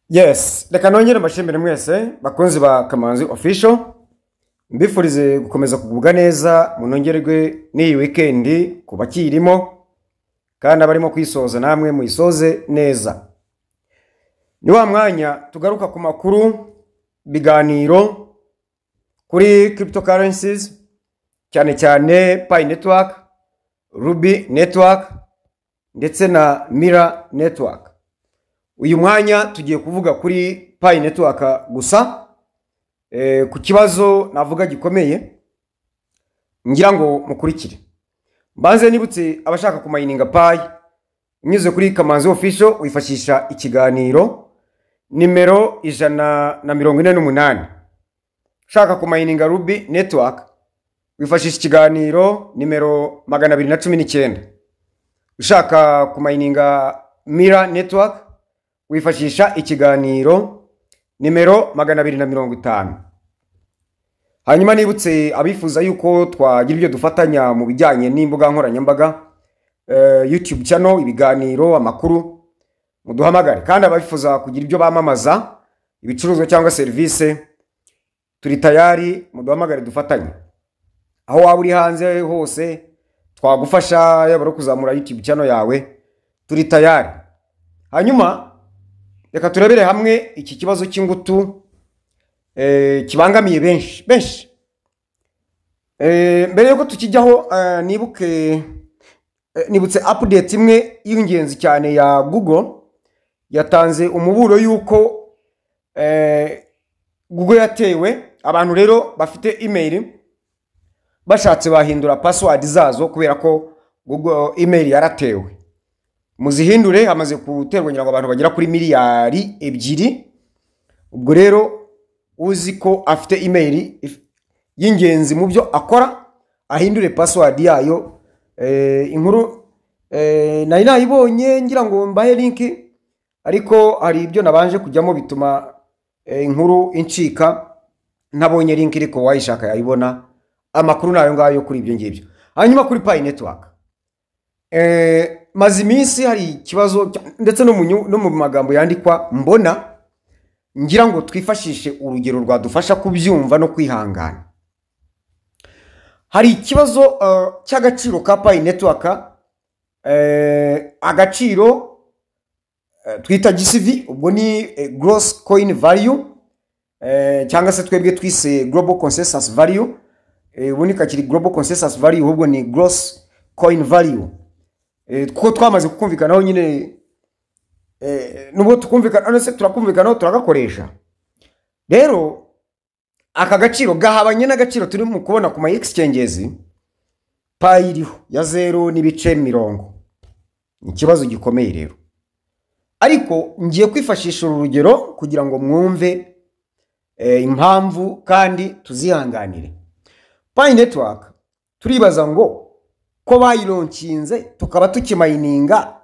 Yes, reka nongere mbashimire mwese bakunzi ba Kamanzi Official, mbifurize gukomeza kugubwa neza, munongerwe n'iyi weekend ku bakirimo, kandi abarimo kwisoza namwe muyisoze neza. Ni wa mwanya tugaruka ku makuru, biganiro kuri cryptocurrencies, cyane cyane Pi Network, Ruby Network ndetse na Mira Network. Uyu mwanya tugiye kuvuga kuri Pi Network gusa, ku kibazo navuga gikomeye, ngira ngo mukurikire. Mbanze nibutse abashaka kumayininga Pi, unyuze kuri Kamanzi Official wifashisha ikiganiro nimero 148. Ushaka kumayininga Ruby Network wifashisha ikiganiro nimero 219. Ushaka kumayininga Mira Network wifashisha ikiganiro nimero 250. Hanyuma nibutse abifuza yuko twagira ibyo dufatanya mu bijyanye n'imbuga nkoranyambaga, YouTube channel, ibiganiro, amakuru, muduhamagare. Kandi abifuza kugira ibyo bamamaza, ibicuruzwa cyangwa serivisi, turi tayari, muduhamagare dufatanye. Aho waba uri hanze hose twagufasha, yaba ari kuzamura YouTube channel yawe, turi tayari. Hanyuma reka turebere hamwe iki kibazo cy'ingutu kibangamiye benshi benshi. Mbere yuko tukijyaho, nibuke nibutse update imwe y'ingenzi cyane ya Google. Yatanze umuburo yuko Google yatewe. Abantu rero bafite email bashatse bahindura password zazo, kubera ko Google email yaratewe. Muzihindure, hamaze guterwa ngira ngo abantu bagera kuri miliyari 2. Ubwo rero uzi ko afite email y'ingenzi mu byo akora, ahindure password yayo. Inkuru nari nayibonye ngira ngo mbahe link, ariko hari ibyo nabanje kujyamo bituma inkuru incika ntabonye link, ariko wayishaka yayibona. Amakuru nayo ngayo kuri ibyo ngibyo. Hanyuma kuri Pi Network, maze iminsi hari ikibazo ndetse no mu magambo yandikwa mbona, ngira ngo twifashishe urugero rwadufasha kubyumva no kwihangana. Hari ikibazo cy'agaciro ka Pi Network, agaciro twita GCV, ubwo ni gross coin value, cyangwa se twebwe twise global consensus value. Ubundi kakiri global consensus value, ahubwo ni gross coin value, kuko twamaze kukumvikanaho nyine. Nubwo tukumvikana none se turakumvikanaho, turagakoresha. Rero aka gaciro gahabanye n'agaciro turi mu kubona ku ma exchanges Pi iriho ya 0 n'ibice mirongo. Ni ikibazo gikomeye rero, ariko ngiye kwifashisha uru rugero kugira ngo mwumve impamvu kandi tuzihanganire. Pi Network turibaza ngo ko bayilaunchinze tukaba tukimayininga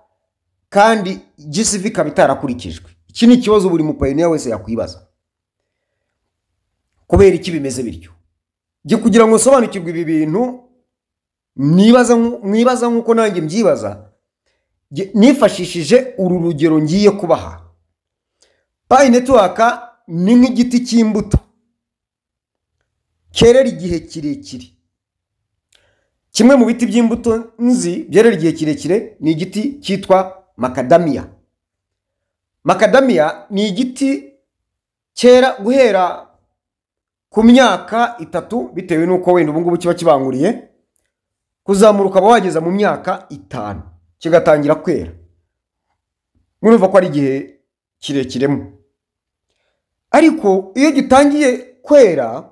kandi GCV ikaba itarakurikijwe. Iki ni ikibazo buri mupayiniya wese yakwibaza: kubera iki bimeze bityo? Njye kugira ngo nsobanukirwe ibi bintu nibaza mwibaza nk'uko nanjye mbyibaza, nifashishije uru rugero ngiye kubaha. Pi Network ni nk'igiti cy'imbuto cyerera igihe kirekire. Kimwe mu biti by'imbuto nzi byerera igihe kirekire ni igiti cyitwa macadamia. Macadamia ni igiti cyera guhera ku myaka 3, bitewe n'uko wenda ubu ngubu kiba kibanguriye, kuzamura ukaba wageza mu myaka 5 kigatangira kwera. Murumva ko ari igihe kirekiremo. Ariko iyo gitangiye kwera,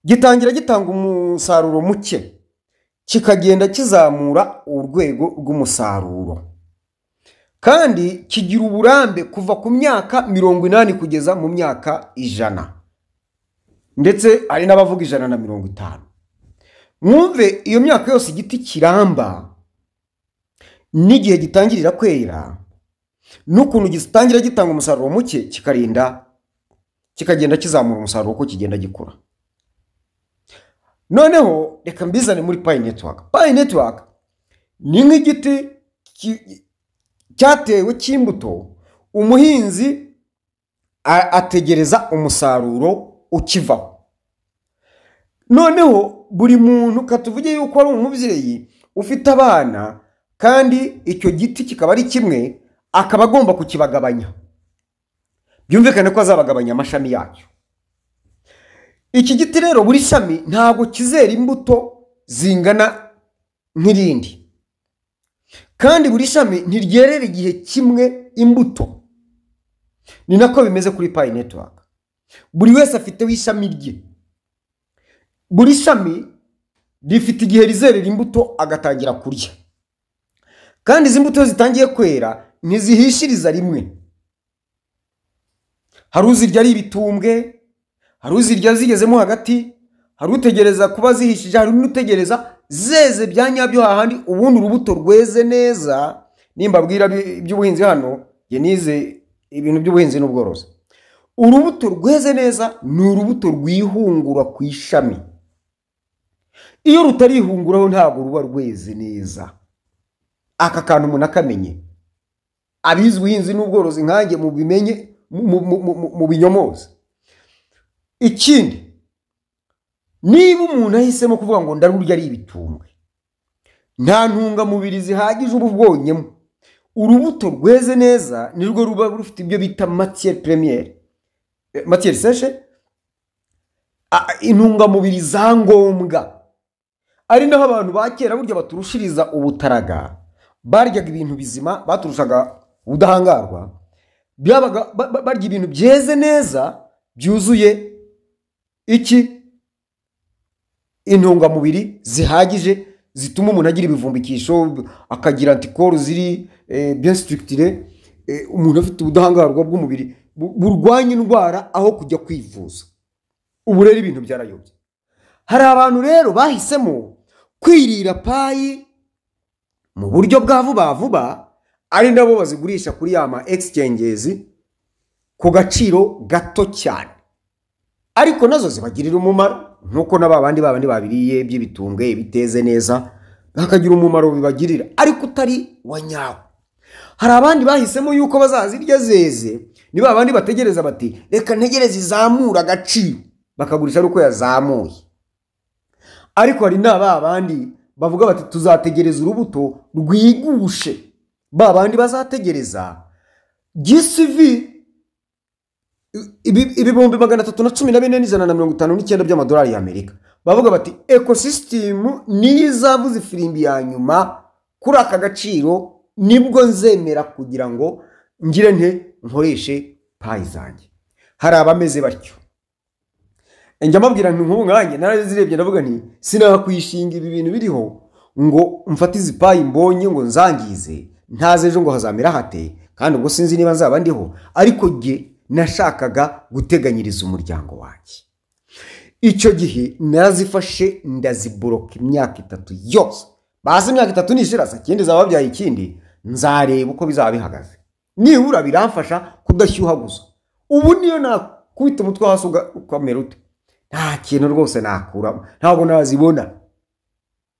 gitangira gitanga umusaruro muke, kikagenda kizamura urwego rw'umusaruro, kandi kigira uburambe kuva ku myaka 80 kugeza mu myaka 100, ndetse hari n'abavuga 150. Mwumve iyo myaka yose igiti kiramba n'igihe gitangirira kwera n'ukuntu gitangira gitanga umusaruro muke, kikarinda kikagenda kizamura umusaruro uko kigenda gikura. Noneho reka mbizane muri Pi Network. Pi Network ni nk'igiti cyatewe cy'imbuto umuhinzi Ategereza umusaruro ukivaho. Noneho buri muntu, katuvuge yuko ari umubyeyi ufite abana, kandi icyo giti kikaba ari kimwe, akaba agomba kukibagabanya, byumvikane ko azabagabanya amashami yacyo. Iki giti rero, buri shami ntabwo kizera imbuto zingana nk'irindi, kandi buri shami ntiryerera igihe kimwe imbuto. Ni nako bimeze kuri Pi Network. Buri wese afiteho ishami rye. Buri shami rifite igihe rizerera imbuto agatangira kurya, kandi izi mbuto zitangiye kwera ntizihishiriza rimwe. Hari uzirya ari ibitumbwe, hari uzirya zigezemo hagati, hari utegereza kuba zihishije, hari n'utegereza zeze bya nyabyo hahandi. Ubundi urubuto rweze neza, nimba abwira iby'ubuhinzi hano, njye nize ibintu by'ubuhinzi n'ubworozi, urubuto rweze neza ni urubuto rwihungura ku ishami. Iyo rutarihunguraho ntabwo ruba rweze neza. Aka kantu umuntu akamenye, abize ubuhinzi n'ubworozi nkanjye mubimenye, mu binyomoze. Ikindi, niba umuntu ahisemo kuvuga ngo ndarurya ari ibitumbwe, nta ntungamubiri zihagije uba ubwonyemo. Urubuto rweze neza nirwo ruba rufite ibyo bita matière première, matière sèche, intungamubiri za ngombwa. Ari naho abantu ba kera burya baturushiriza ubutaraga, baryaga ibintu bizima, baturushaga ubudahangarwa. Byabaga barya ibintu byeze neza, byuzuye iki? Intungamubiri zihagije zituma umuntu agira ibivumbikisho, akagira anticorps ziri bien structuré, umuntu afite ubudahangarwa bw'umubiri burwanya indwara aho kujya kwivuza. Ubu rero ibintu byarayobye. Hari abantu rero bahisemo kwirira Pi mu buryo bwa vuba vuba, ari nabo bazigurisha kuri ya ma exchanges ku gaciro gato cyane, ariko nazo zibagirira umumaro nk'uko na ba bandi babiriye by'ibitumbwe biteze neza bakagira umumaro bibagirira, ariko utari wa nyawo. Hari abandi bahisemo yuko bazazirya zeze. Ni ba bandi bategereza bati: "Reka ntegereze izamura agaciro", bakagurisha ari uko yazamuye. Ariko hari na ba bandi bavuga bati: "Tuzategereza urubuto rwigushe", ba bandi bazategereza GCV 314,159 by'amadolari y'Amerika, bavuga bati: "Ecosystem niyo izavuza ifirimbi ya nyuma kuri aka gaciro, nibwo nzemera kugira ngo ngire nte nkoreshe Pi zanjye." Hari abameze batyo. Njya mbabwira nti nk'ubu nkanjye narazirebye, ndavuga nti sinakwishinga ibi bintu biriho ngo mfate izi Pi mbonye ngo nzangize, ntaze ejo ngo hazamera hate, kandi ubwo sinzi niba nzaba ndiho. Ariko jye nashakaga guteganyiriza umuryango wanjye. Icyo gihe narazifashe, ndaziboroka imyaka 3 yose. Bazi imyaka 3 nishira, se ikindi zaba babyaye ikindi, nzareba uko bizaba bihagaze. Nibura biramfasha kudashyuha gusa. Ubu niyo nakubita umutwe hasi ukamera ute, nta kintu rwose nakuramo, ntabwo nazibona,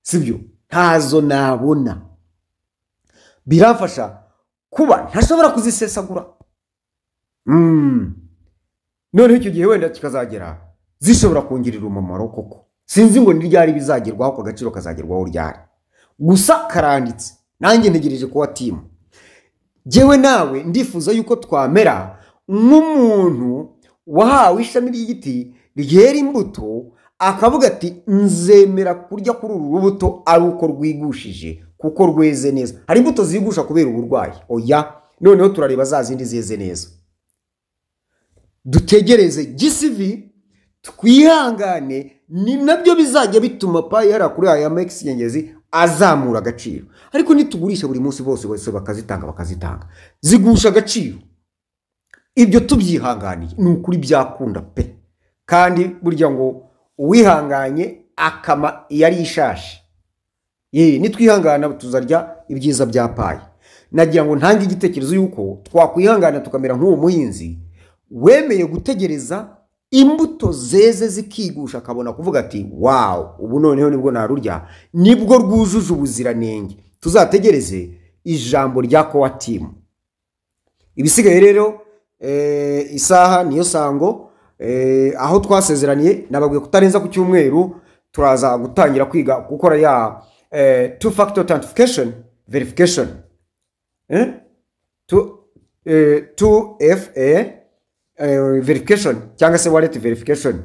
sibyo? Ntazo nabona. Biramfasha kuba ntashobora kuzisesagura. Noneho icyo gihe wenda kikazagera zishobora kongirira umumaro koko. Sinzi ngo ni ryari bizagerwaho, ako gaciro kazagerwaho ryari, gusa karanditse, nanjye ntegereje kuba team. Jyewe nawe ndifuza yuko twamera nk'umuntu wahawe ishami ry'igiti ryera imbuto, akavuga ati: "Nzemera kurya kuri uru rubuto ari uko rwigushije, kuko rweze neza." Hari imbuto zigusha kubera uburwayi, oya. Noneho turareba za zindi zeze neza. Dutegereze GCV, twihangane. Ni nabyo bizajya bituma Pi hariya kuri aya ma exchanges azamura agaciro. Ariko nitugurisha buri munsi, bose bose bakazitanga, zigusha agaciro. Ibyo tubyihanganiye, ni ukuri byakunda pe. Kandi burya ngo uwihanganye akama iyo ari ishashi. Ye, nitwihangana tuzarya ibyiza bya Pi. Nagira ngo ntange igitekerezo yuko twakwihangana tukamera nk'uwo muhinzi wemeye gutegereza imbuto zeze zikigusha, akabona kuvuga ati: "Wow, ubu noneho nibwo narurya, nibwo rwujuje ubuziranenge." Tuzategereze ijambo rya core team. Ibisigaye rero Isaha niyo sango. Aho twasezeraniye, nababwiye kutarenza ku cyumweru turaza gutangira kwiga gukora ya two factor authentication verification, 2FA verification cyangwa se wallet verification.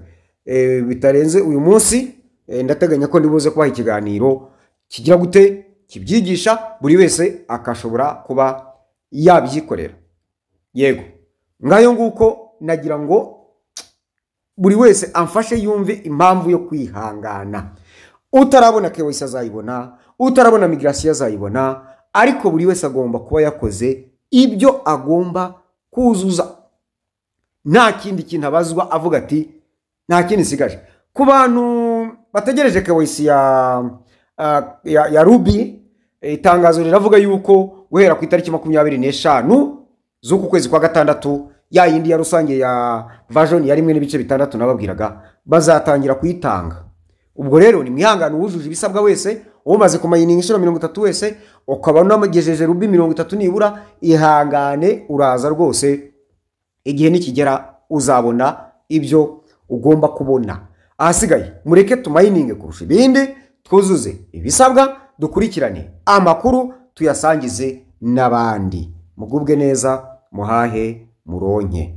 Bitarenze uyu munsi, ndateganya ko ndibuze kubaha ikiganiro kigira gute, kibyigisha, buri wese akashobora kuba yabyikorera. Yego, ngayo nguko. Nagira ngo buri wese amfashe yumve impamvu yo kwihangana. Utarabona KYC azayibona, utarabona migration azayibona, ariko buri wese agomba kuba yakoze ibyo agomba kuzuza, nta kindi kintu abazwa, avuga ati: "Nta kindi nsigaje." Ku bantu bategereje KYC ya Ruby, itangazo riravuga yuko guhera ku itariki 25 z'uku kwezi kwa gatandatu, ya yindi ya rusange ya version ya 1.6 nababwiraga, bazatangira kuyitanga. Ubwo rero ni mwihangane, uwujuje ibisabwa wese, umaze kumayininga inshuro 30 wese, ukaba unagejeje Ruby 30 nibura, ihangane, uraza rwose, igihe nikigera uzabona ibyo ugomba kubona. Ahasigaye mureke tumayininge kurusha ibindi, twuzuze ibisabwa, dukurikirane amakuru, tuyasangize n'abandi. Mugubwe neza, muhahe muronke.